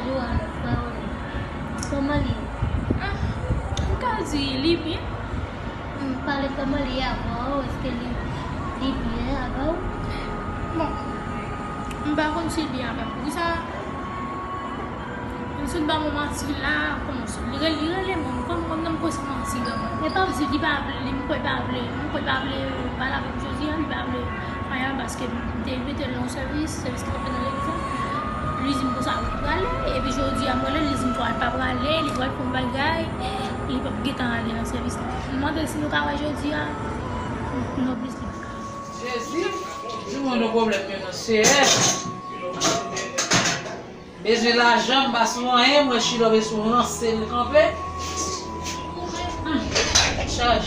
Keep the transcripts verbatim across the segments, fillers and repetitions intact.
Jou a lòt pawòl. Kòman li ye? Ah, m ka di li byen. M pale kòman li ye avè w, èske li, li byen avè w? Bon, m pa konn si l byen avè m. Poukisa? M sot ba mwen manti la, kòman sot? Li rele, li rele mwen, m konn, m konn nan m kwè se manti granmoun. E pa si li pa vle, li m kwè pa vle, m kwè pa vle pale avè m jodi a, li pa vle anyen paske m te envite l nan yon sèvis, sèvis ki t ap fèt nan legliz la. Li di m konsa ou prale, epi jodi a m rele l, li di m konsa l pa prale, li pral fè yon bagay, li p ap gentan ale nan sèvis la. M mande l si nou ka wè jodi a, non plis li pa ka. Jezi, di mwen nou pwoblèm yo nan seyè. Bezwen lajan, m pa sou anyen, m wè Chilòv e sou ranse l kanpe. Hmm, chaj.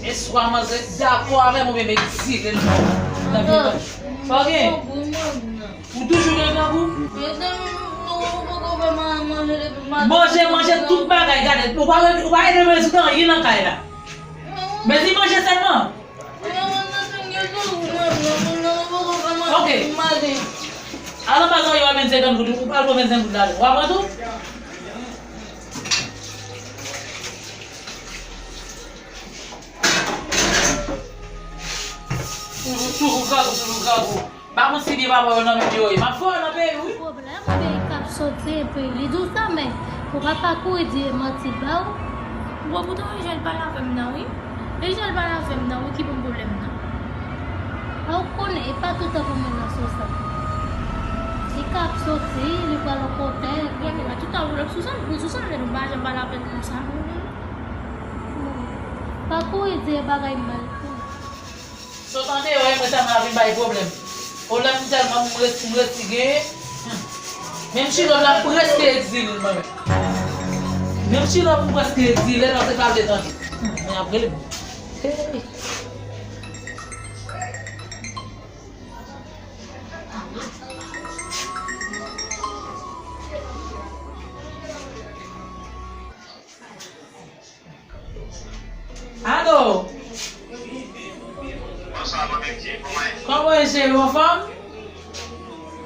E swa manzè dakò avè m oubyen m egzile l nan, nan vilaj. Sa w gen? Ou toujou gen grangou? Manje, manje tout bagay, gade. Ou pa, ou pa ede Mezi nan anyen nan kay la. Mezi manje sèlman. Ok. Al anba zanmi w a vennsenk goud, ou pral pran vennsenk goud la. W a pran tou? Toujou, toujou grangou, toujou grangou. Pa konn si byen papa yo nan men yo ye. M ap fè w nan peyi, wi. Pwoblèm, peyi k ap soti, epi li di w sa, men ou pa, pa kouri di e manti l ba w. Bon, poutan e jan l pale avè m nan, wi. E jan l pale avè m nan, wi, ki ban m pwoblèm nan. A, ou konnen, e pa toutan pou moun nan sou sa. Li k ap soti, li pral yon kote. Bon, men toutan pou l ap sou sa, l pou sou sa, men nou pa janm pale avè l konsa, non. Pa kouri di e bagay mal pou li. Sot andeyò e mwen sèlman ap vin bay pwoblèm. Pwoblèm m tèlman m resi, m resi genyen. Hmm. Menm Chilòv la m prèske egzile l mwen menm. Menm Chilòv m prèske egzile l, se pa vle tande. Hmm, men ap rele m. Hey. Alo. Bonswa, manmi Ti, kòman w ye? Kòman w ye, cheri, w anfòm?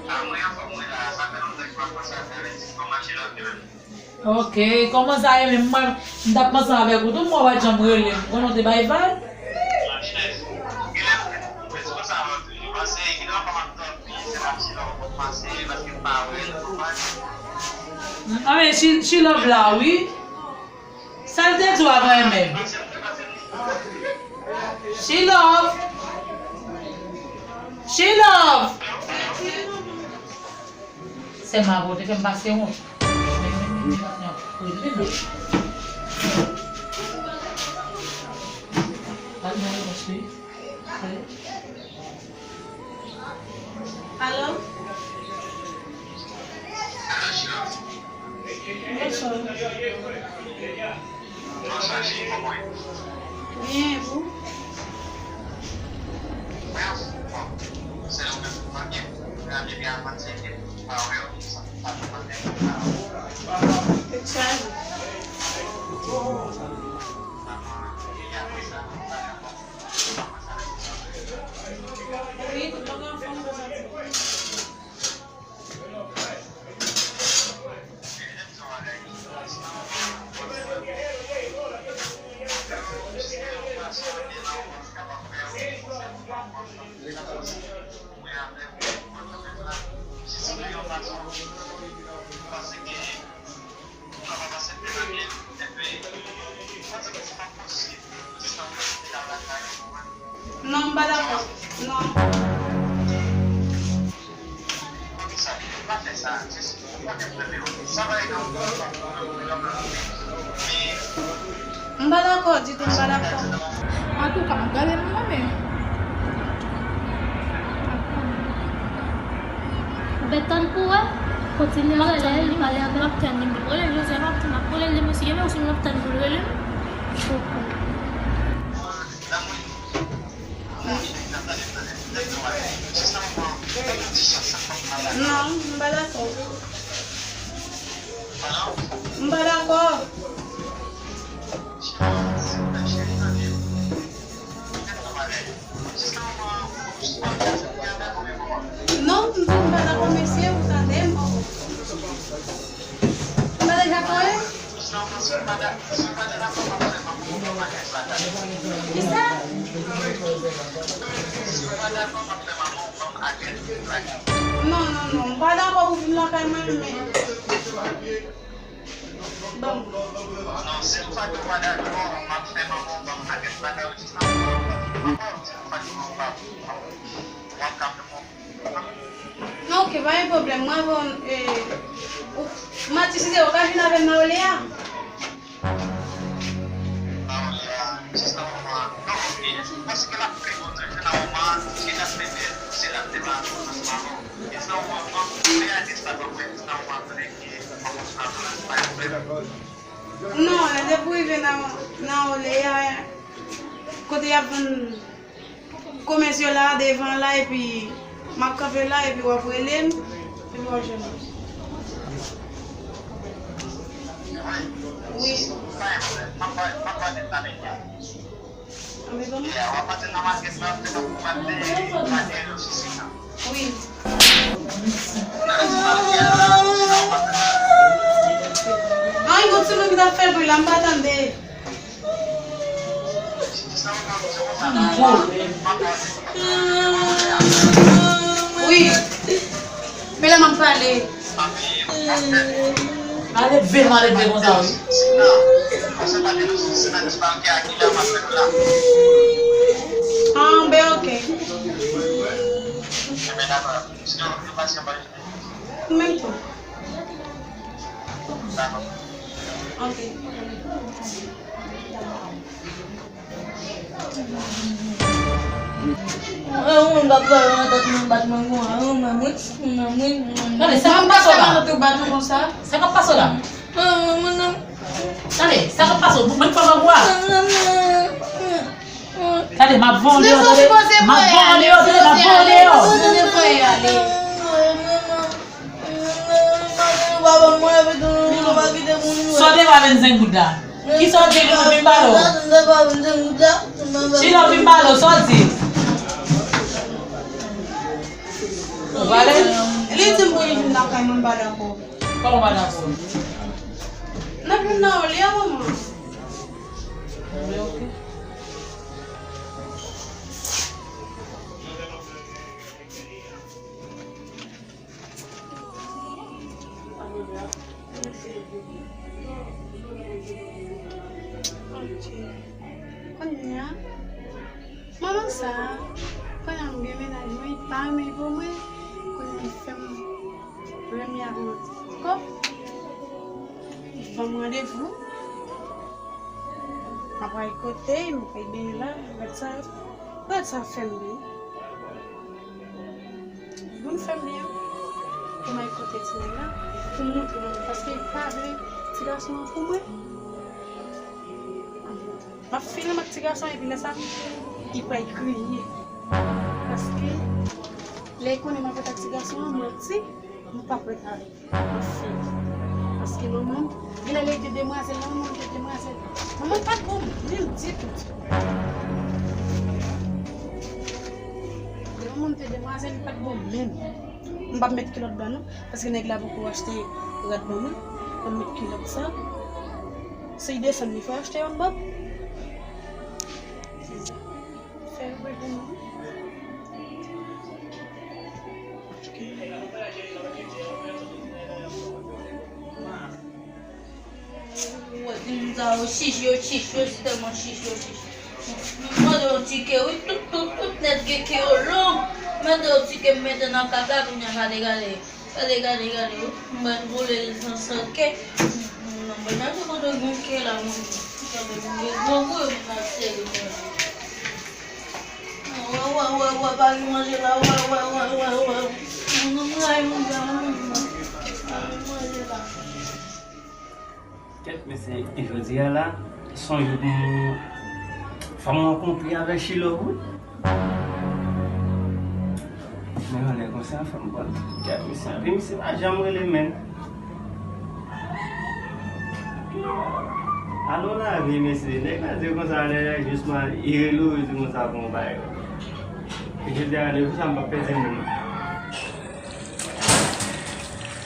A, mwen anfòm, mwen la. Sa fè lontan ke m ap panse avè w, kòman Chilòv ye menm? Ok, kòman sa ye menm? Mwen, m t ap panse avèk ou tou, mwen pa t janm rele m. Konnen w te bay vag? Genlè, mwen di konsa, mwen toujou panse, genlè anfòm ap dòmi, se pa Chilòv mwen panse, paske m pa wè l, ou konprann? Anben, Chi-, Chilòv la, wi. Sa l te di w avan menm? She love. She love. Sèlman avan w te fè m pase wont. Al nan repons li. Alo? Bonswa. Byen, e ou? Tèt chaje. Wi, tout bagay anfòm, bonswa. Non, m pa dakò. Non. M pa dakò ditou, m pa dakò. Antouka, m ap gade m mwen menm. Ou gen tan pou wè? Kontinye rele l, pale avè l. M ap tann li, m ap rele l, Joseph, m ap tann, m ap rele l demen si gen lè, ou si m ap tann pou l rele m. Ok. Non, m pa dakò. M pa dakò. Non, m di m pa dakò, mesye. Kisa? Non, non, non. M pa dakò pou vin lakay mwen, men. Ban m. Non, ok, pa gen pwoblèm. Mwen, bon, e, ou, Mati, si se ou ka vin avè m nan Olè a. Non, lè depi w rive nan, nan Olè a, kote y ap vann komès yo la, devan la, epi m ap kanpe la, epi w ap rele m, epi w ap jwenn mwen. Wi. Anvi ban mwen? Wi. An, yon timoun ki t ap fè bri la, m pa tande. Wi. Men lè m ap pale. Malelve, malelve konsa, wi. Ah, ben, ok. Menm tou. Ok. Mwen, mwen, m ap pale nan tèt mwen, bat mwen, mwen, mwen, mwen, mwen, mwen, mwen. Tande, sa k ap pase w la? Mwen pa fè mal, ou bat ou konsa? Sa k ap pase w la? Mwen, mwen, mwen, tande, sa k ap pase w? Mwen fè mal ou a? Tande, m ap voye w deyò, tande. M ap voye w deyò, tande, m ap voye w deyò. Sa w te ba vennsenk goud la? Kisa w te vin balo? Chita w vin balo, sa w di? Ou pale? Li di m pou li vin lakay mwen, m pa dakò. Kòman w pa dakò? N ap vin nan Olè a, manman. Anben, ok. Ok. Kounye a, manman sa, kounye a m gen mennaj mwen, li pa renmen l pou mwen, kounye a li fè m renmen ak manti. Kò, ban m randevou. M ap al kote, m ap al benyen la, gad sa, gad sa fè m byen. Moun fè m byen. Pou m al kote ti nèg la, pou m montre l, paske li pa vle ti gason an pou mwen. M ap fini ak ti gason an, epi lè sa, li pral kriye. Paske, lè li konnen m ap ret ak ti gason an, manti, m p ap ret avè l. Anfen. Paske manman m, genlè li te demwazèl, manman m te demwazèl. Manman m pa t bon menm ditou. Lè manman m te demwazèl, li pa t bon menm. M p ap met kilòt ban non, paske nèg la poko achte rad ban mwen. M ap met kilòt sa. Si l desann, li fè achte yonn ban m. Fè l pou mwen. Ou wè timoun sa yo chich, yo chich, yo si tèlman chich, yo chich. M mande yon ti ke, wi, tout, tout, tout nèt gen ke yo long. Mande yon ti ke m mete nan kaka, kounye a gade, gade. Gade, gade, gade, wi. M pral boule l nan san ke. M pral mete kote gen ke la, mwen. Gade, mwen gen gran kou, yo vin ap sere mwen. Wè, wè, wè, wè, pa gen manje la, wè, wè, wè, wè, wè. Mwen, mwen, mwen, mwen, mwen, mwen. Pa gen manje la. Kèt, mesye, e jodi a la, se yon jou pou mwen, fò m rankontre avèk Chilò, wi. Men yon lè konsa, fò m pran kèt, mesye. Epi misye pa janm rele, menm. Alon lavi, mesye. Nèg la di konsa, nèg la jis mal, li rele w, li di konsa, bon, bay. E jodi a, depi sa, m p ap pèdi moun.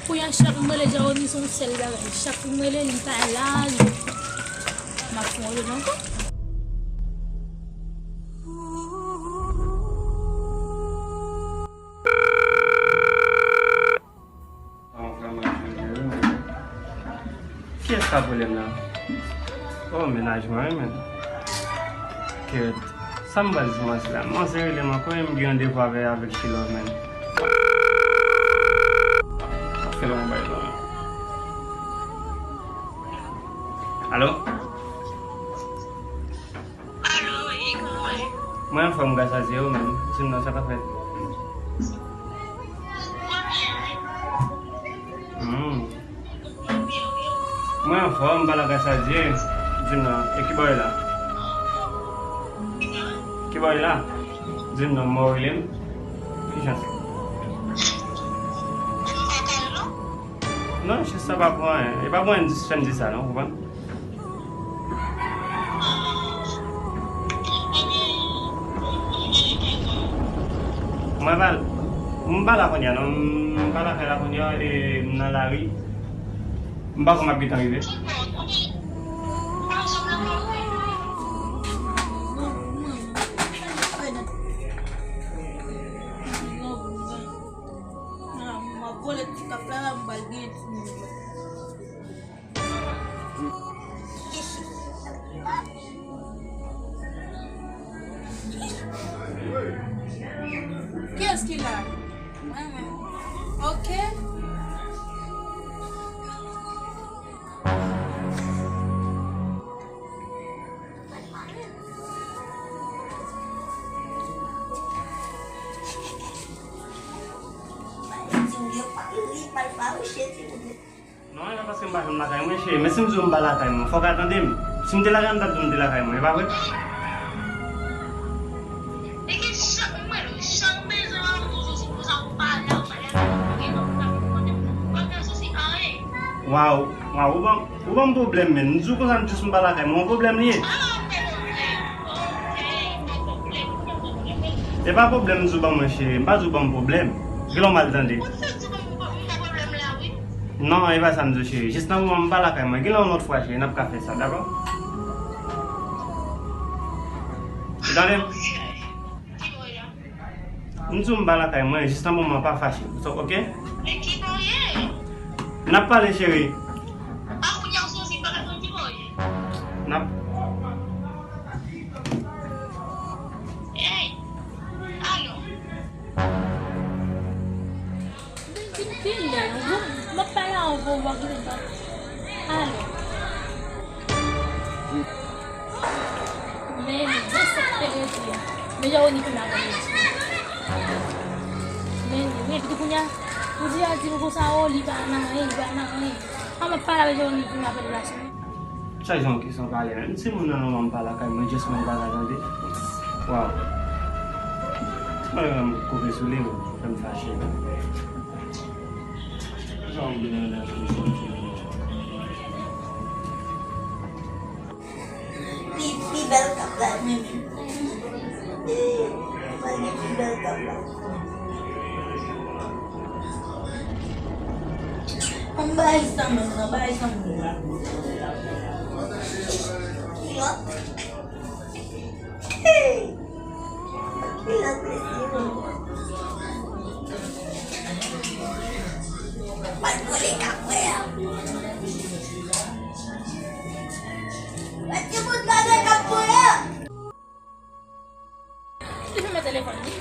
Kounye a chak m rele Jeremy se yon sèl bagay. Chak m rele li pa la, li, M ap fè yon lòt ankò. Kiyès k ap rele m la? Oh, mennaj mwen wi, men. Kèt. Sa m pral di manzè la? Manzè rele m ankò e m gen randevou avè, avèk Chilò, men. Ap fè lè mwen bay non. Alo? Alo, wi, kòman w ye? Mwen anfòm gras a Dye, ou menm? Di m non, sa k ap fèt? Mwen byen, wi. Hmm. Mwen anfòm, m pa la gras a Dye. Di m non, e ki bò w ye la? Ki bò w ye la? Di m non, mò w rele m? Ki jan sa? Non, jis sa pa pou anyen. E pa pou anyen, jis fè m di sa non, ou konprann? Mwen pa, m pa la kounye a non, m pa lakay la kounye a, e m nan lari. M pa konn m ap gentan rive. M ap vole ti kap la, la m pral gen ti moun. Kiyès ki la? Mwen menm. Ok. Non, e pa paske m pa janm lakay mwen, cheri. Men si m di w m pa lakay mwen, fò w ka tande m. Si m te lakay mwen, m t ap di w m te lakay mwen, e pa vre? Waw, waw, ou ban, ou ban m pwoblèm, men. M di w konsa, m jis m pa lakay mwen, yon pwoblèm li ye. E pa pwoblèm m di w ban mwen, cheri. M pa di w ban m pwoblèm. Gen lè w mal tande. Non, e pa sa m di w, cheri. Jis nan moman m pa lakay mwen. Gen lè yon lòt fwa, cheri, n ap ka fè sa, dakò? Ou tande m? M di w m pa lakay mwen, jis nan moman pa fache. So, ok? N ap pale, cheri. N ap Vin, vin, vin la, non. M ap pale avè w, w ap vin la. Alo. Men, men sa k te rete a. Men Jewoni vin avè l. Men, men, epi tou kounye a, ou di a di m konsa, o, li pa nan anyen, li pa nan anyen. An, m ap pale avè Jewoni, vin avè l la, sou. Chak jan w kesyon pale menm. Si moun nan nòmal m pa lakay mwen, just mwen pa ka tande. Waw. Mwen menm koupe sou li, fè m fache. Jan w vin nan Pi, pi bèl kap la, men. Mwen gen pi bèl kap la. An bay sa menm nan, bay sa menm nan. Kilòt. Hey! Kilòt mesye. Mwen kole kap mwen an. Mwen ti moun gade kap mwen an. Li fèmen telefòn li.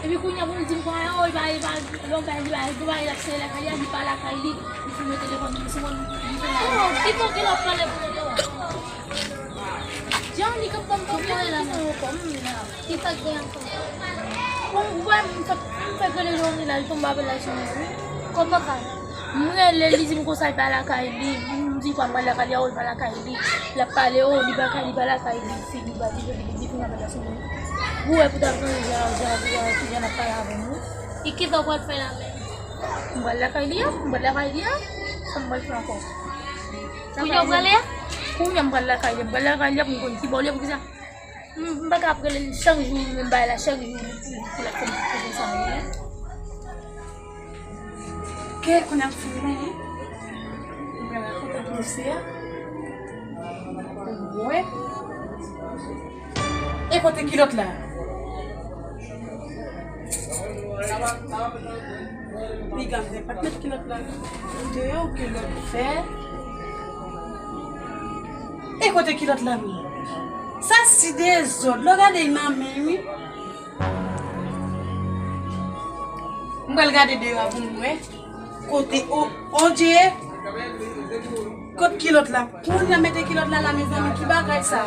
Epi kounye a pou l di m konsa, o, li pa, li pa, lè w bay, li pa, li pa, l ap sere lakay li a, li pa lakay li, li fèmen telefòn li, se mwen, li fèmen. Oh, ki kote l ap pale pou l dewa? Jan li k ap ban m pwoblèm, ki nan yon kòm la. Ki sa k gen ankò? Bon, ou wè, m fè, m fè rele Jewoni la, li tonbe avè l la sou mwen, wi. Kòman sa? M rele l, li di m konsa, li pa lakay li. M di, kwa, m pral lakay li, a, o, li pa lakay li. L ap pale, o, li pa lakay, li pa lakay li. Fini, ba, li, li, li, li fini avè l la sou mwen. Ou wè, pou ta vin jan, jan, jan, kijan l ap pale avè m, wi. E ki sa w pral fè la menm? M pral lakay li a, m pral lakay li a. Sa m pral fè ankò? Kounye a w prale a? Kounye a m pral lakay li, m pral lakay li a pou m konn ki bò l ye, poukisa m, m pa ka ap rele l chak jou, menm bagay la, chak jou, pou, pou l ap fè m tout sa, wi. Kè kounye a m fin men, wi. M pral rakonte dosye a. Mwen. E kote kilòt la? Piga m te pa t met kilòt la deyò, kilòt fè. E kote kilòt la, wi? Sa si dezòd, lè w gade l nan men, wi. M pral gade deyò a pou m wè. Kote o, o Dye. Kot kilòt la? Moun nan mete kilòt la la, mezanmi, ki bagay sa?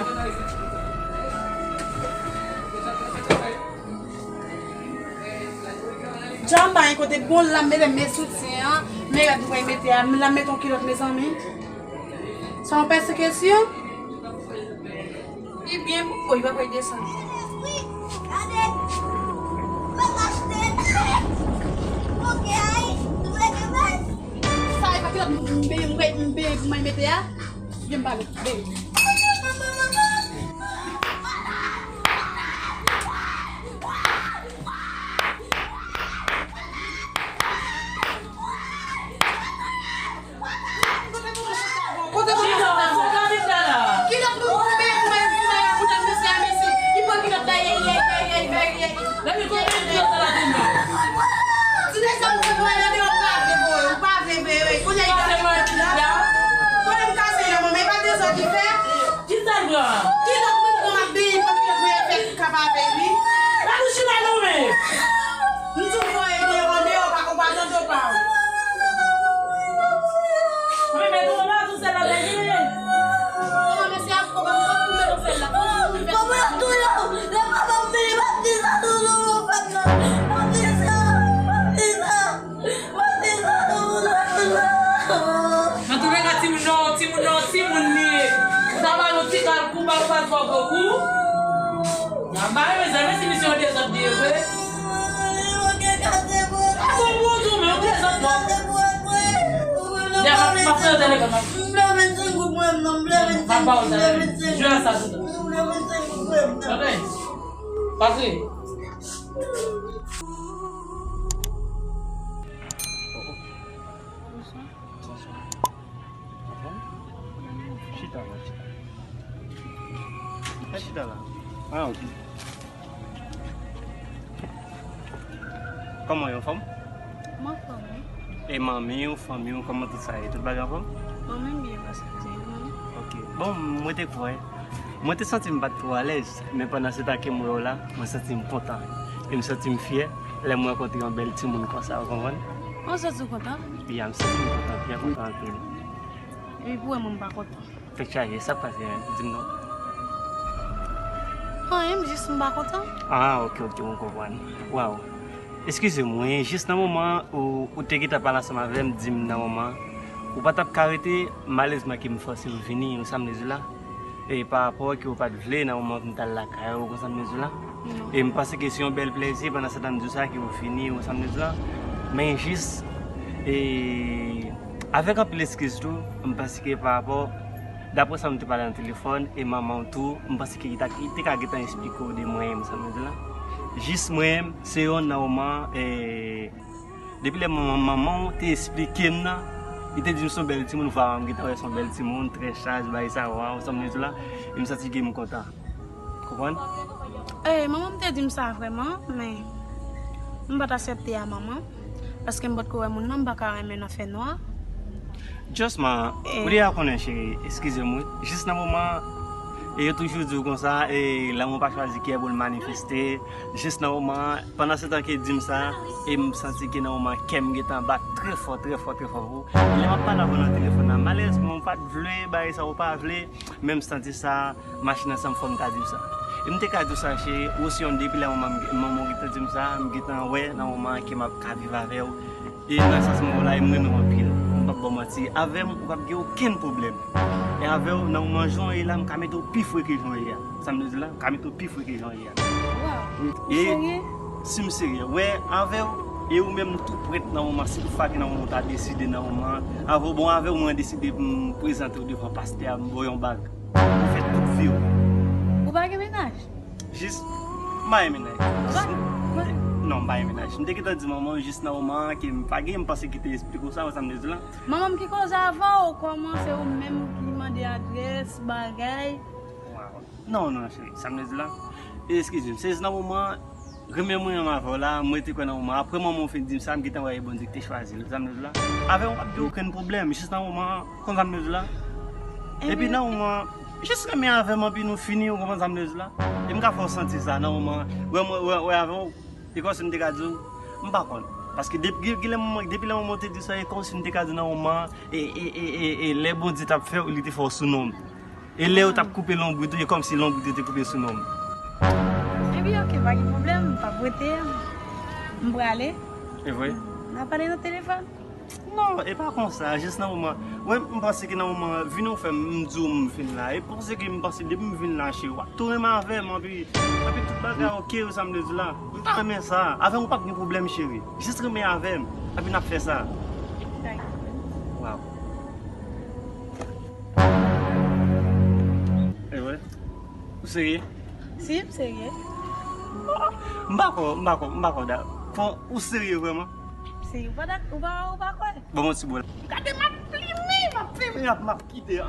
Djanm pa gen kote bon la, m mete men soutyen an, men rad mwen mete a, m la mete yon kilòt, mezanmi. Se yon pèsekisyon? Li byen pou, oh, li pa pral desann. Sa e pa kilòt m, m, m, m, m, mete a? Vye m pale, baby. Kote moun nan? Kilòt nou koupe, koupe, koupe, koupe, mesye, mesye. Li pran kilòt la, yey, yey, yey, yey, yey, yey. Lè mi kote kilòt la, la, la. Ti nèg sa, ou fè pou al deyò, ou pa vle voye, ou pa vle voye. Kounye a, li kase kilòt la. Kote m kase yo, manman, e pa dezòd li fè? Ki sa l pran? Kilòt mwen pran, m ap benyen, pran kilòt mwen fè kaka pa avè l, wi. Gad ou chita non, men. M tou voye deyò, deyò, pa, ou pa tande, ou pa. Mwen, men, ou pa tou sèl la, men. Kòman mesye ap, kòman, kòman pou met sèl la? Kòman ap touye w? Lè papa m vini, m ap di sa, toutou, ou fè m nan. M ap di sa, m ap di sa. Antouka, timoun nan, timoun nan, timoun li ye. Sa ba nou ti kal kou, ba nou pa twò gwo kou. Nan ba yo, mezanmi, si misye yon dezòd li ye vre. A bon, bon, tou, men yon dezòd, non. Ya, pa, pa fè yon telefòn, non. Pa ba w sa, jwe a sa, toutou. Ok. Patri. Bonsoir. Bonsoir. Anfòm? Chita la, chita. Chita la. Ah, ok. Kòman w ye, anfòm? Mwen anfòm, wi. E manmi w, fanmi w, kòman tout sa ye? Tout bagay anfòm? Manmi m byen, pa santi, manmi. Ok. Bon, mwen te kwè. Mwen te santi m pa t twò alèz, men pandan se tan ke m wè w la, mwen santi m kontan. E m santi m fyè lè m rankontre yon bèl timoun konsa, ou konprann? Ou santi w kontan? Ya, m santi m kontan, byen kontan anpil. Epi pou wè mwen m pa kontan. Tèt chaje, sa k pase menm? Di m non. Anyen, m jis m pa kontan. Ah, ok, ok, mwen konprann. Waw. Eskize m, wi, jis nan moman ou, ou te gentan pale ansanm avè m, di m nan moman, ou pa t ap ka rete, malerezman ke m fòse w vini, ou sa m vle di la. E pa rapò ke ou pa t vle nan moman pou m t al lakay ou, konsa m vle di la. Non. E m panse ke se yon bèl plezi pandan se tan m di w sa ke ou vini, konsa m vle di la. Men jis, e, avèk anpil eskiz tou, m panse ke pa rapò, daprè sa nou te pale nan telefòn, e manman w tou, m panse ke li ta, li te ka gentan eksplike w de mwen, konsa m vle di la. Jis mwen, se youn nan moman, e, Depi lè manman, manman w te esplike m nan, li te di m se yon bèl timoun, vwa m gentan wè se yon bèl timoun, trè chaj, bagay sa, waw, sa m vle di la, e m santi ke m kontan. Konprann? E, manman m te di m sa vrèman, men m pa t aksepte a manman, paske m potko wè moun nan, m pa ka renmen nan fènwa. Just man, e, ou deja konnen, cheri, eskize m, wi. Jis nan moman, e yo toujou di w konsa, e, lanmou pa chwazi kiyès pou l manifeste. Jis nan moman an, pandan se tan ke di m sa, e m santi ke nan moman an, kè m gentan bat trè fò, trè fò, trè fò pou ou. Lè m ap pale avè w nan telefòn nan, malerezman, ou pa t vle, bagay sa, ou pa vle, men m santi sa, machin nan sanm fò m ta di w sa. E m te ka di w sa, cheri, ou se youn depi lè manman m, manman w gentan di m sa, m gentan wè nan moman an ke m ap ka viv avè w. E nan sans mwen la, e m renmen w anpil. M p ap ba w manti. Avè m, ou p ap gen okenn pwoblèm. E avè w, nan moman jan w ye la, m ka mete w pi fre ke jan w ye a. Sa m vle di la, m ka mete w pi fre ke jan w ye a. Waw, ou serye? Si m serye, wè, avè w, e ou menm tou prèt nan moman, si toutfwa ke nan moman w ta deside nan moman, avè w, bon, avè w, mwen deside pou m prezante w devan pastè a, m ba w yon bag. Ou fè tout vi w. Ou pa gen mennaj? Jis, m pa gen mennaj. Ou pa, ou pa, Non, m pa gen mennaj. M te gentan di manman jis nan moman an ke m pa gen, m panse ki te esplike w sa, ou sa m te di la. Manman m ki koze avè w, kòman se ou menm ki mande adrès, bagay. Waw. Non, non, cheri, sa m te di la. Eskize m, se jis nan moman an, renmen mwen anm avè w la, mwen te kwè nan moman an. Apre manman w fin di m sa, m gentan wè e Bondye ki te chwazi l, ou sa m te di la. Avè w, m p ap gen okenn pwoblèm, jis nan moman an, konn sa m te di la. Epi nan moman an, jis renmen avè m, anpi nou fini, ou konprann sa m te di la. E m ka fè w santi sa nan moman an. Wè, mwen, wè, wè avè w, e kòmsi m te ka di w, m pa konn. Paske depi, gen, gen lè moman, depi lè moman w te di sa, e kòmsi m te ka di w nan moman an, e, e, e, e, e lè Bondye t ap fè w, li te fè w sou non m. E lè yo t ap koupe lonbrit ou, e kòmsi lonbrit yo te koupe sou non m. Epi, oke, pa gen pwoblèm, m p ap rete, m prale. E vre? N a pale nan telefòn. Non, e pa konsa, jis nan moman. Wè, m panse ke nan moman, vin ou fè m, m di w m vin la. E panse ke m panse depi m vin la, cheri, w ap tou renmen avè m, anpi, anpi tout bagay oke, ou sa m te di la. M pa renmen sa. Avè m ou p ap gen pwoblèm, cheri. Jis renmen avè m, anpi n ap fè sa. Waw. E vre? Ou serye? Si, m serye. M pa kwè, m pa kwè, m pa kwè, da. Fò, ou serye vrèman? Si, ou pa dak-, ou pa, ou pa kwè? Bon, bon, ti bo la. Gade, m ap plime, m ap plime, m ap, m ap kite.